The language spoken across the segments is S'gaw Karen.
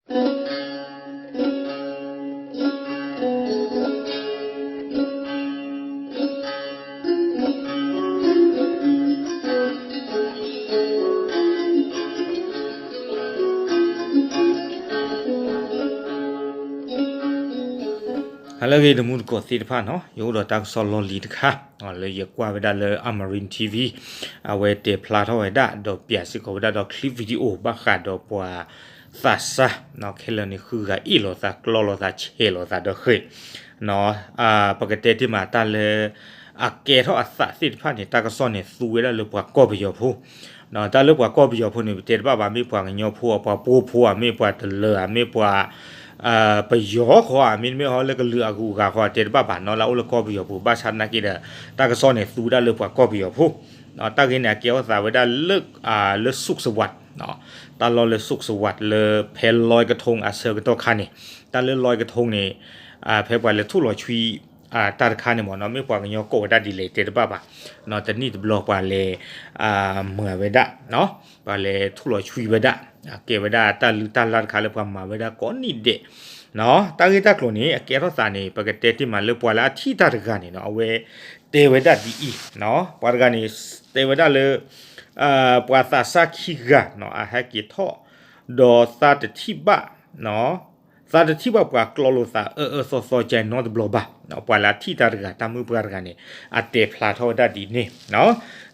ဟါလၢအဂ့ၤ တမူတကိးသ့ၣ်တဖၣ်နီၤ, ယအိၣ်ဒီးတၢ်ကစီၣ်လီၢ်လံၤတခါ လၢယကွၢ်ဝဲဒၣ်လၢ Amarin T V အဝဲတဲဖျါထီၣ်ဝဲဒၣ် ဒီးပၠးစ့ၢ်ကီးဝဲဒၣ်ဒီး clip video ဘၣ်ဃးဒီးပှၤသးစၢ် ခဲလၢာ်န့ၣ် ဃုဂၤအ့ၣ်လိာ်သး ကျီလိာ်သး ဆဲးလိာ်သးဒီးဃဲၤ ပကတဲတ့ၢ်မးတၢ်လၢ အကဲထီၣ်အသးသ့ၣ်တဖၣ်န့ၣ် တၢ်ကစီၣ်န့ၣ် သူဝဲဒၣ်လၢပှၤကီၢ်ပယီၤဖိ တၢ်လၢပှၤကီၢ်ပယီၤဖိန့ၣ် ပတဲတဘၣ်ဘၣ် မ့ၢ်ပှၤကညီဖိ ပှၤပှိၢ်ဖိဧါ မ့ၢ်ပှၤတလၢၤဧါ မ့ၢ်ပှၤ ပယီၤဃီဧါ မ့တမ့ၢ်ဟီလၢကလုာ်အဂုၤအဂၤဃီ တဲတဘၣ်ဘၣ်နီၤ လၢအအိၣ်လၢကီၢ်ပယီၤပူၤ ဘၣ်ဆၣ်သနာ်က့ဒီး တၢ်ကစီၣ်န့ၣ် သူဝဲဒၣ်လၢပှၤကီၢ်ပယီၤဖိ တၢ်ဂ့ၢ်န့ၣ် အကဲထီၣ်သးဝဲဒၣ်လၢ လၢ Sukhsawat တၢ်လီၢ်လၢ Sukhsawat လၢဖဲလွဲကထိအဆၢကတီၢ်ခါန့ၣ် တၢ်လၢလွဲကထိန့ၣ် ဖဲပှၤလဲၤထူၣ်လီၤဆွံ တၢ်တခါန့ၣ်မ့ၢ်နီၤ မ့ၢ်ပှၤကညီကိးဝဲဒၣ်ဒ်လဲၣ်တဲတဘၣ်ဘၣ် တနံၣ်တဘျီပှၤလဲၤ မၤဝဲဒၣ် ပှၤလဲၤထူၣ်လီၤဆွံဝဲဒၣ် ကဲဝဲဒၣ်တၢ်လုၢ်တၢ်လၢ်တခါလၢပှၤမၤဝဲဒၣ်ကိးနံၣ်ဒဲး တၢ်ဂ့ၢ်တၢ်ကျိၤန့ၣ် အကဲထီၣ်သးန့ၣ် ပကတဲတ့ၢ်မးလၢပှၤလၢအထံၣ်တၢ်တဂၤန့ၣ်နီၤ အဝဲတဲဝဲဒၣ်ဒ်အံၤ ပှၤတဂၤန့ၣ် တဲဝဲဒၣ်လၢ ပှၤသးစၢ်ခံဂၤနီၤ အဟဲက့ၤထီၣ် ဒီးသးတထံၣ်ဘၣ် သးတထံၣ်ဘၣ်ပှၤကျီလိာ်သးအၢအၢသီသီကဲနီတဘျီဘၣ် ပှၤလၢအထံၣ်တၢ်တဂၤ တၢ်မုၣ်ပှၢ်တဂၤန့ၣ် အတဲဖျါထီၣ်ဝဲဒၣ်ဒ်န့ၣ်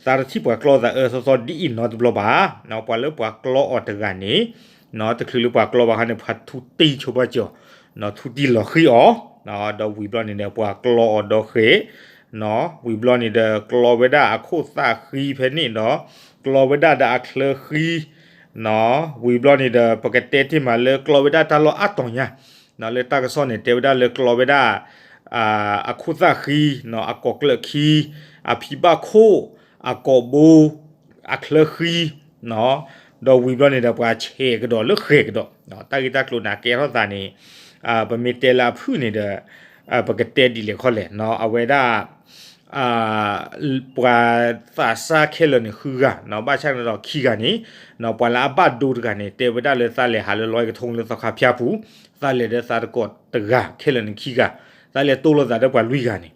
သးတထံၣ်ပှၤကျီသးအၢသီသီဒ်အံၤနီတဘျီဘၣ် ပှၤလၢပှၤကျီအီၤတဂၤန့ၣ် တချုးလၢပှၤကျီဘၣ်ခါန့ၣ် ပှၤထူတံဆိပာ်စၢၤ ထူတံလီၤဃံအီၤ ဒီးဝံၤဘျီန့ၣ်ဒီး ပှၤကျီအီၤဒီးဃဲၤ ဝံၤဘျီန့ၣ်ဒီး ကျီဝဲဒၣ်အခိၣ်သၣ်ဃံဖဲန့ၣ်ဒီး ကျီဝဲဒၣ်ဒီးအချၢဃံ ဝံၤဘျီန့ၣ်ဒီး ပကတဲတ့ၢ်မးလၢကျီဝဲဒၣ်တၢ်လီၢ်အါတီၤညါ လၢတၢ်ကစီၣ်န့ၣ် တဲဝဲဒၣ်လၢကျီဝဲဒၣ် အခိၣ်သၣ်ဃံ အကိာ်ကျၢၢ်ခံ အဖံဘၣ်ခိၣ် အကိာ်ဘိ အချၢဃံ ဒီးဝံၤဘျီန့ၣ်ဒီး ပှၤဆဲးကဒီးလၢဃဲၤကဒီး တၢ်ဂ့ၢ်တၢ်ကျိၤန့ၣ် အကဲထီၣ်သးန့ၣ် ပမ့ၢ်တဲလၢအဖုၣ်န့ၣ်ဒီး ပကတဲဒ်လဲၣ်ခီလဲၣ် အဝဲဒၣ် ပှၤသးစၢ်ခဲလၢာ်န့ၣ်ဃုဂၤ ဘၣ်ဆၣ်န့ၣ်ဒီးခံဂၤန့ၣ် ပှၤလၢအဘၣ်ဒိတဂၤန့ၣ် တဲဝဲဒၣ်လၢသးလဲၤဟးလၢလွဲကထိလၢသီခါဖၠၣ်ပူၤ သးလဲၤဒီးသးတကိးတဂၤ ခဲလၢာ်န့ၣ်ခံဂၤ သးလဲၤတိၢ်လိာ်သးဒီးပှၤလွံၢ်ဂၤန့ၣ်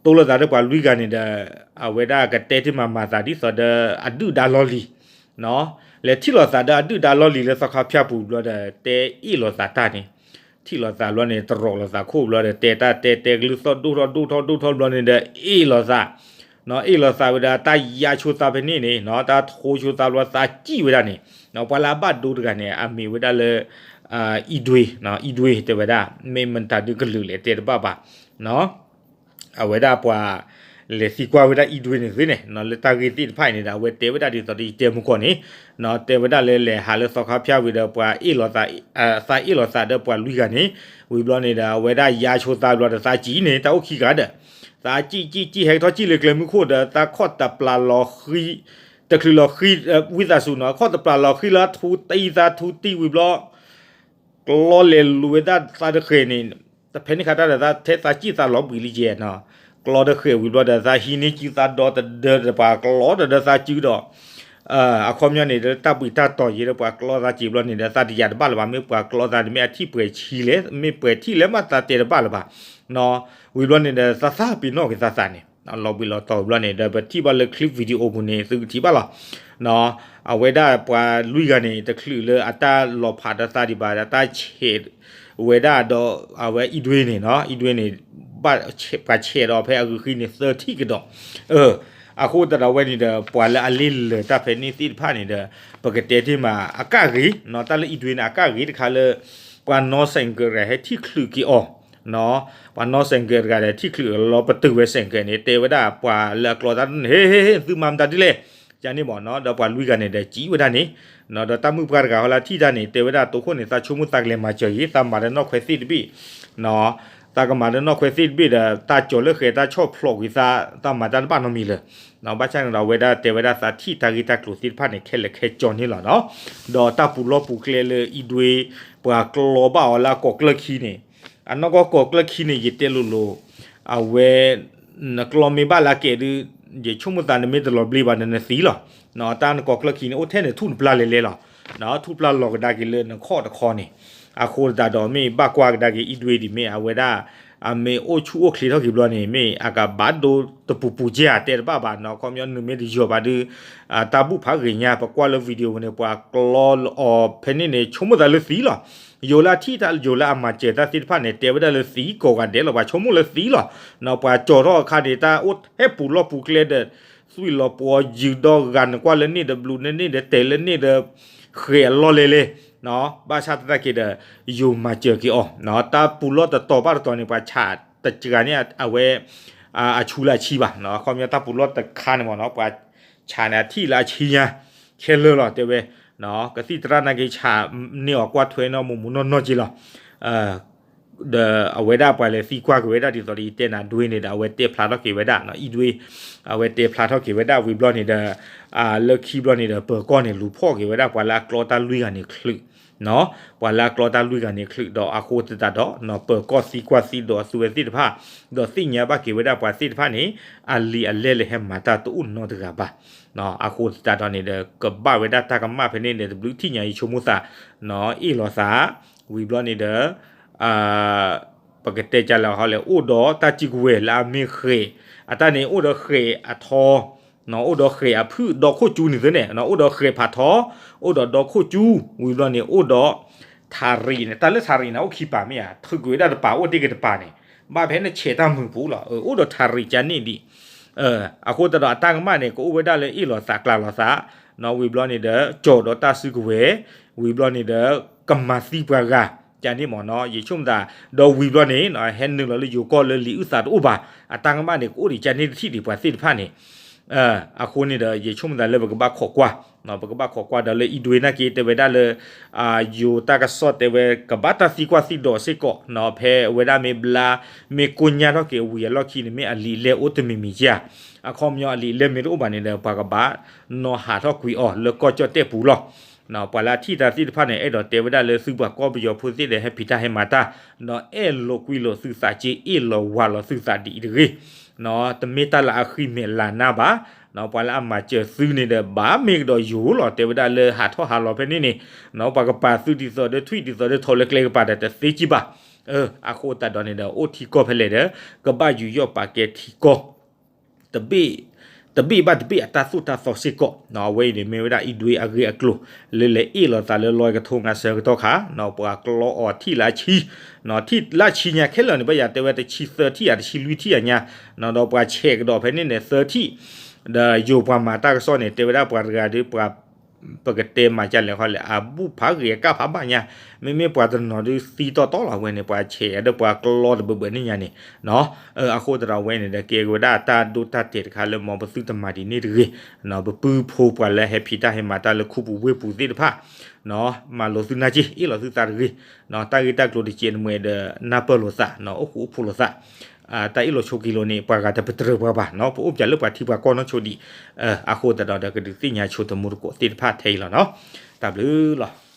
တိၢ်လိာ်သးဒီးပှၤလွံၢ်ဂၤန့ၣ်ဒီး အဝဲဒၣ်ကတဲတ့ၢ်မးမၤသးဒ်သိးဒီးအဒုၣ်ဒါလီၢ်လံၤ လဲၤထံၣ်လိာ်သးဒီးအဒုၣ်ဒါလီၢ်လံၤလၢသီခါဖၠၣ်ပူၤဘျီဒီး တဲအ့ၣ်လိာ်သးတၢ်န့ၣ် ထံၣ်လိာ်သးဘျီန့ၣ် တရီးလိာ်သးခိၣ်ဘျီဒီး တဲတၢ်တဲတဲကလုၢ်သီၣ်ဒိၣ်ထီၣ်ဒိၣ်ထီၣ်ဒိၣ်ထီၣ်ဘျီန့ၣ်ဒီး အ့ၣ်လိာ်သး အ့ၣ်လိာ်သးဝဲဒၣ် တၢ်ယါဆိသးဖဲန့ၣ်န့ၣ် တၢ်ထိဆိသးဘျီသးစံၣ်ဝဲဒၣ်န့ၣ် ပှၤလၢအဘၣ်ဒိတဂၤန့ၣ် အမ့ၢ်ဝဲဒၣ်လၢ အံဒွ့ အံဒွ့ တဲဝဲဒၣ် မ့ၢ်မတၤဒုကလုာ်လဲၣ်တဲတဘၣ်ဘၣ် အဝဲဒၣ်ပှၤ လဲၤသံကွၢ်ဝဲဒၣ်အံဒွ့န့ၣ်သ့န့ၣ် လၢတၢ်ဂ့ၢ်သ့ၣ်တဖၣ်အံၤန့ၣ်ဒီး အဝဲတဲဝဲဒၣ်ဒ်သိးဒီးယတဲမူကီၢ်န့ၣ် တဲဝဲဒၣ်လၢလဲၤဟးလၢသီခါဖၠၣ်ဝံၤဒီးပှၤအ့ၣ်လိာ်သး သးအ့ၣ်လိာ်သးဒီးပှၤလွံၢ်ဂၤန့ၣ် ဝံၤဘျီန့ၣ်ဒီး အဝဲဒၣ်ယါဆိသးဘျီဒီးသးစံၣ်န့ၣ် တၢ်အိၣ်ခံဂၤဒီး သးစံၣ်စံၣ်စံၣ်ဟဲကထီၣ်စံၣ်လၢကျဲမုၢ်ခိၣ်ဒီး သးခီၣ်တပျၢ်လီၤဃံ တချုးလီၤဃံ ဝံသးစူၤနီၤ ခီၣ်တပျၢ်လီၤဃံလၢထူတံသးထူတံဝံၤဘျီ ကျီလဲၤလူၤဝဲဒၣ်သးတဃဲၤန့ၣ် တဖဲန့ၣ်ခါတၢ်ဒီးသးထဲသးစံၣ်သးလီၤဘှံးလံယဲၢ်နီၤ ကျီတဃဲၤဝံၤဘျီဒီး သးဟံးန့ၢ်စုသးဒီတဒၢဒီးပှၤကျီတဒၢသးစုဒီး အခီပညီန့ၣ်ဒီး တၢ်ဘှံးတၢ်တီၤယဲဒီးပှၤကျီသးစံၣ်ဘျီန့ၣ်ဒီး သးတယာ်တဘၣ်လၢၤဘၣ် မ့ၢ်ပှၤကျီသးန့ၣ် မ့ၢ်အထံၣ်ပှဲၤဆံလဲၣ် မ့ၢ်ပှဲၤထံၣ်လဲၣ်မးသးတဲတဘၣ်လၢၤဘၣ်နီၤ ဝံၤဘျီန့ၣ်ဒီး သးသးပ့ၤနီၣ်က့ၤသးသးန့ၣ် လီၤဘှံးလီၤတီၤဝံၤဘျီန့ၣ်ဒီး ပထံၣ်ဘၣ်လၢ clip video ပူၤန့ၣ် သုကထံၣ်ဘၣ်လီၤ အဝဲဒၣ်ပှၤလွံၢ်ဂၤန့ၣ် တချုးလၢအတၢ်လီၤဖးဒီးသးဒံးဘၣ်ဒီး တၢ်ဆဲးဝဲဒၣ်ဒီး အဝဲအံဒွ့န့ၣ်နီၤ အံဒွ့န့ၣ် ပှၤဆဲးဒီးဖဲအဂုၤဃံန့ၣ် သၢထံၣ်ကဒီး အဃိသတးဒီးအဝဲန့ၣ်ဒီး ပှၤလၢအလ့လၢာ်တၢ်ဖဲန့ၣ်သ့ၣ်တဖၣ်န့ၣ်ဒီး ပကတဲတ့ၢ်မးအကၣ်ဂ့ၤနီၤ တၢ်လၢအံဒွ့န့ၣ် အကၣ်ဂ့ၤတခါလၢ ပှၤနီၢ်စဲၣ်ကၢးတဂၤဟဲထံၣ်ချုးက့ၤအီၤ ပှၤနီၢ်စဲၣ်ကၢးတဂၤဒီးထံၣ်ချုးလီၤပတုာ်ဝဲစဲၣ်ကၢးန့ၣ် တဲဝဲဒၣ်ပှၤလၢအကျီတၢ်န့ၣ် ဟ့ ဟ့ ဟ့ သုမၤမတၤဒ်လဲၣ် ကန့ၣ်မ့ၢ်နီၤ ဒီးပှၤလွံၢ်ဂၤန့ၣ်ဒီးစံၣ်ဝဲဒၣ်န့ၣ် ဒီးတၢ်မုၣ်ပှၢ်တဂၤဟီလၢထံၣ်တၢ်န့ၣ် တဲဝဲဒၣ်တိခိၣ်န့ၣ် သးဆိကမိၣ်သးကလဲၤမၤစၢၤယံၤ သးမၤဒီးနီၢ်ခွဲသ့ၣ်တဘ့ၣ် သးကမၤဒီးနီၢ်ခွဲသ့ၣ်တဘ့ၣ်ဒီး တၢ်ကၠီၤလၢဃဲၤတၢ်ဆီၣ်ဖျိးကွံာ်သး သးမၤတၢ်တဘၣ်နီတမံၤလၢၤ ဘၣ်ဆၣ်န့ၣ်ဒီး အဝဲဒၣ်တဲဝဲဒၣ်သးထံၣ်တၢ်ဂ့ၢ်တၢ်ကျိၤသ့ၣ်တဖၣ်န့ၣ် ခဲလၢာ်ခဲဆ့န့ၣ်လီၤနီၤ ဒီးတၢ်ပူၤလီၢ်ပူၤကျဲလၢအံဒွ့ ပှၤကျီဘၣ်အီၤလၢအကိာ်ကျၢၢ်ခံန့ၣ် အနီၢ်ကီၢ်ကိာ်ကျၢၢ်ခံန့ၣ် ယတဲလိၤလိၤ အဝဲ နကျီမ့ၢ်ဘၣ်လၢအကဲဒုး ယဆိကမိၣ်သးနမ့ၢ်တလီၤဘျ့ဘၣ်ဒီးနသံလီၤ တၢ်နကိာ်ကျၢၢ်ခံန့ၣ် အိၣ်ထဲန့ၣ်ထူၣ်တပျၢ်လဲၤလဲၤလီၤ ထူၣ်ပျၢ်လီၤကဒါက့ၤလၢနခီၣ်တခီန့ၣ် အဃိသတးဒီးမ့ၢ်ဘၣ်ကွၢ်ကဒါက့ၤ အံၣ်ဒွ့ဒံး မ့ၢ်အဝဲဒၣ် အမ့ၢ်အိၣ်ဆူၣ်အိၣ်ချ့ထီၣ်က့ၤဘျီန့ၣ် မ့ၢ်အကဘၣ်ဒိတပူၤပူၤကဲဧါ တဲတဘၣ်ဘၣ်နီၤ. ခီပညီနမ့ၢ်တယီၤဘၣ်ဒီး တၢ်ဘူၣ်ဖးဂ့ၤညါ ပကွၢ်လၢ video န့ၣ် ပှၤကျီအီၤဖဲန့ၣ်န့ၣ် ဆိကမိၣ်သးလၢသံလီၤ. ယိၤလၢအထံၣ်တၢ် ယိၤလၢအမၤစၢၤတၢ်သ့ၣ်တဖၣ်န့ၣ် တဲဝဲဒၣ်လၢသံကိးဂၤဒဲးလီၤ. ပှၤဆိကမိၣ်လၢသံလီၤ. ပှၤကၠီၤထီၣ်အခါန့ၣ် တၢ်အိၣ်ထဲပူၤလီၢ်ပူၤကျဲဒီး သွံၣ်လီၤပှီၤယုာ်ဒီးဂၤ နကွၢ်လၢန့ၣ်ဒီးဘျုးန့ၣ်န့ၣ်ဒီး တဲာ်လၢန့ၣ်ဒီး ဃဲၤအလီၢ်လဲၣ်လဲၣ် ဘၣ်ဆၣ်သနာ်က့ဒီး ယိၤမၤစၢၤက့ၤအီၤ တၢ်ပူၤလီၢ်တတီၤဘၣ်တတီၤန့ၣ် ပှၤဆးတစှၤန့ၣ် အဝဲ အဆူလၢအဆံဘၣ်. ခီပညီတၢ်ပူၤလီၢ်တခါန့ၣ်မ့ၢ်နီၤ ပှၤဆးန့ၣ်အထံၣ်လၢအဆံညါ ခဲလၢာ်လီၤ တဲဝဲ ကသံၣ်သရၣ်နာ်က့ ဆးန့ၢ်အီၤကွၢ်ထွဲနီၢ်မူးမူးနီၢ်နီၢ်က့လီၤ. ဒီးအဝဲဒၣ်ပှၤလဲၤသံကွၢ်က့ၤဝဲဒၣ်ဒ်သိးဒီး ယတဲနၤဒွ့န့ၣ်ဒီး အဝဲတဲဖျါထီၣ်က့ၤဝဲဒၣ် အံၣ်ဒွ့ အဝဲတဲဖျါထီၣ်က့ၤဝဲဒၣ်ဝံၤဘျီန့ၣ်ဒီး လၢခံဘျီန့ၣ်ဒီး ပၢၤကီၢ်န့ၣ် လူၤဖီၣ်က့ၤဝဲဒၣ်ပှၤလၢအကျီတၢ်လွံၢ်ဂၤန့ၣ်ချုး ပှၤလၢအကျီတၢ်လွံၢ်ဂၤန့ၣ်ချုးဒီး အဃိသတးဒီး ပၢၤကီၢ်သံကွၢ်သံဒိးအသုဝဲသ့ၣ်တဖၣ် ဒီးသ့ၣ်ညါဘၣ်က့ၤဝဲဒၣ်ပှၤသ့ၣ်တဖၣ်န့ၣ် အလံာ်အလဲၢ်လၢဟဲမၤတၢ်တအိၣ်နီတဂၤဘၣ်. အဃိသတးဒီးန့ၣ်ဒီး ကဘၣ်ဝဲဒၣ်တၢ်ကမၣ်ဖဲန့ၣ်န့ၣ် တဘျုးထံၣ်ညါ ယဆိကမိၣ်သး အ့ၣ်လိာ်သး ဝံၤဘျီန့ၣ်ဒီး ပကတဲကလဲာ်ဟီလဲၣ် အိၣ်ဒီးတၢ်စုကဝဲၤလၢအမ့ၢ်ဃဲၤ အတၢ်န့ၣ် အိၣ်ဒီးဃဲၤအထီ အိၣ်ဒီးဃဲၤအဖုၣ်ဒီခိၣ်ကၠူန့ၣ်သ့န့ၣ် အိၣ်ဒီးဃဲၤဖးထီ အိၣ်ဒီးဒီခိၣ်ကၠူ ဝံၤဘျီန့ၣ် အိၣ်ဒီး ထးရံးန့ၣ် တၢ်လၢထးရံးန့ၣ် အိၣ်ခံပၤမ့ၢ်ဧါ ထုးကွံာ်ဝဲဒၣ်တပၤ အိၣ်တ့ၢ်က့ၤတပၤန့ၣ် ဘၣ်ဖဲနဆဲးတၢ်မုာ်ပူၤလီၤ အိၣ်ဒီးထးရံးကန့ၣ်ဒံး အဃိသတးဒီးအတၢ်ကမၣ်န့ၣ် ကအိၣ်ဝဲဒၣ်လၢအ့ၣ်လိာ်သးကျးလိာ်သး ဝံၤဘျီန့ၣ်ဒီး ကၠီၤဒီးတၢ်စုကဝဲၤ ဝံၤဘျီန့ၣ်ဒီး ကမၤသံပှၤဂၤ ကန့ၣ်မ့ၢ်နီၤ ယဆိကမိၣ်သး ဒီးဝံၤဘျီန့ၣ် ဟဲနုာ်လီၤလၢယိၤကီၢ်လၢလံာ်အုၣ်သးတအိၣ်ဘၣ် အတၢ်ကမၣ်န့ၣ် ကအိၣ်ဒံးကန့ၣ်တထံၣ်ဒံးပှၤသ့ၣ်တဖၣ်န့ၣ် အဃိန့ၣ်ဒီး ယဆိကမိၣ်သးလၢပကဘၣ်ခိးကွၢ် ပကဘၣ်ခိးကွၢ်ဒီးလၢအံၣ်ဒွ့နာ်က့ တဲဝဲဒၣ်လၢ ယိၤတၢ်ကစီၣ်တဲဝဲ ကဘၣ်တၢ်သံကွၢ်သံဒိးစ့ၢ်ကီး ဖဲအဝဲဒၣ်မ့ၢ်ဘျါ မ့ၢ်ကိညၢ်ထီၣ်က့ၤဝံၤအလီၢ်ခံန့ၣ် မ့ၢ်အလံာ်အလဲၢ်အိၣ်တမံၤမံၤဧါ အခီပညီအလံာ်အလဲၢ်မ့ၢ်တအိၣ်ဘၣ်န့ၣ်ဒီး ပှၤကဘၣ်နီၣ်ဟးထီၣ်ကွံာ်အီၤလၢကီၢ်ကၠီၣ်တဲၣ်ပူၤလီၤ. ပှၤလၢအထံၣ်တၢ်သ့ၣ်တဖၣ်န့ၣ် အဲၣ်ဒိးတဲဝဲဒၣ်လၢသုပှၤကီၢ်ပယီၤဖိသ့ၣ်ဒီး ဟဲဖံးတၢ်ဟဲမၤတၢ် ဒီးအဲၣ်လိာ်ကွံလိာ်သုသးက့ အ့ၣ်လိာ်ဝၤလိာ်သုသးဒ်အံၤတဂ့ၤ တမ့ၢ်တၢ်လၢအဃံမဲာ်လၤနါဘၣ်. ပှၤလၢအမၤစၢၤသုန့ၣ်ဒီး ဘၣ်မ့ၢ်ကဒီးယိၤလီၤ တဲဝဲဒၣ်လၢဟးထီၣ်ဟးလီၤဖဲန့ၣ်န့ၣ် ပှၤကပာ်သုဒ်သိးဒီးထွံၣ် ဒ်သိးဒီးထိးလၢကျဲကပၤဒီးတသ့ကံဘၣ်. အဃိသတးဒီးန့ၣ်ဒီး အိၣ်ထံကီၢ်ဖဲလဲၣ်ဒီး ကဘၣ်ယူးယီၣ်ပာ်ကဲထံကီၢ် တဘ့ၣ် တဘ့ၣ်ဘၣ်တဘ့ၣ်အတၢ်သိၣ်တၢ်သီစ့ၢ်ကီး အဝဲအံၤန့ၣ်မ့ၢ်ဝဲဒၣ်အံၣ်ဒွ့အဂ့ၢ်အကျိၤ လၢလဲၤအ့ၣ်လိာ်သးလၢလီၢ်ကထိငါစၢကတီၢ်ခါ ပှၤကျီအီၤထံၣ်လၢအဆံ ထံၣ်လၢအဆံညါခဲလၢာ်န့ၣ် ဘၣ်ယၤတဲဝဲတဆံသၢထံၣ်ဧါ တဆံလွံၢ်ထံၣ်ဧါညါ ဒီးပှၤဆဲးကဒီးဖဲန့ၣ်န့ၣ် သၢထံၣ် ဒီးယိၤပှၤမၤတၢ်ကစီၣ်န့ၣ် တဲဝဲဒၣ်ပှၤတဂၤဒီး ပှၤ ပကတဲမၤကလဲၣ်ဃီလဲၣ် အဘူၣ်ဖးဂ့ၤအကၣ်ဖးဘၣ်ညါ မ့မ့ၢ်ပှၤတနီၤဒုးသံတီတီလီၤ အဝဲန့ၣ် ပှၤဆဲးယၤဒီးပှၤကျီတဘၢဘၢန့ၣ်ညါန့ၣ် အဃိသတးဒီးအဝဲန့ၣ်ဒီး ကဲက့ၤဝဲဒၣ်တၢ်ဒိတၢ်တဲာ်တခါလၢ မ်ပသုတမၤဒ်န့ၣ်တဂ့ၤ ပပုၢ်ဖိပှၤလၢဟဲဖံးတၢ်ဟဲမၤတၢ်လၢခူပူၤဝ့ၢ်ပူၤသ့ၣ်တဖၣ် မၤလိာ်သုနာ်က့ အ့ၣ်လိာ်သုသးတဂ့ၤ တၢ်ဂ့ၢ်တၢ်ကျိၤတကဲးတမှဲၤဒီး နၢ်ပၢၢ်လိာ်သး အိၣ်ဃူအိၣ်ဖိးလိာ်သး တၢ်အ့ၣ်လိာ်ဆိးက့လိာ်န့ၣ် ပှၤဂၤတပတြၢၤပှၤဘၣ် ပအိၣ်ပၠးလၢပှၤထံပှၤကီၢ်နီၢ်ဆိဒံး အဃိသတးဒီး ကဒုးသ့ၣ်ညါဆိတမူတကိးသ့ၣ်တဖၣ်ထဲအံၤလီၤနီၤ တၢ်ဘျုးလီၤ.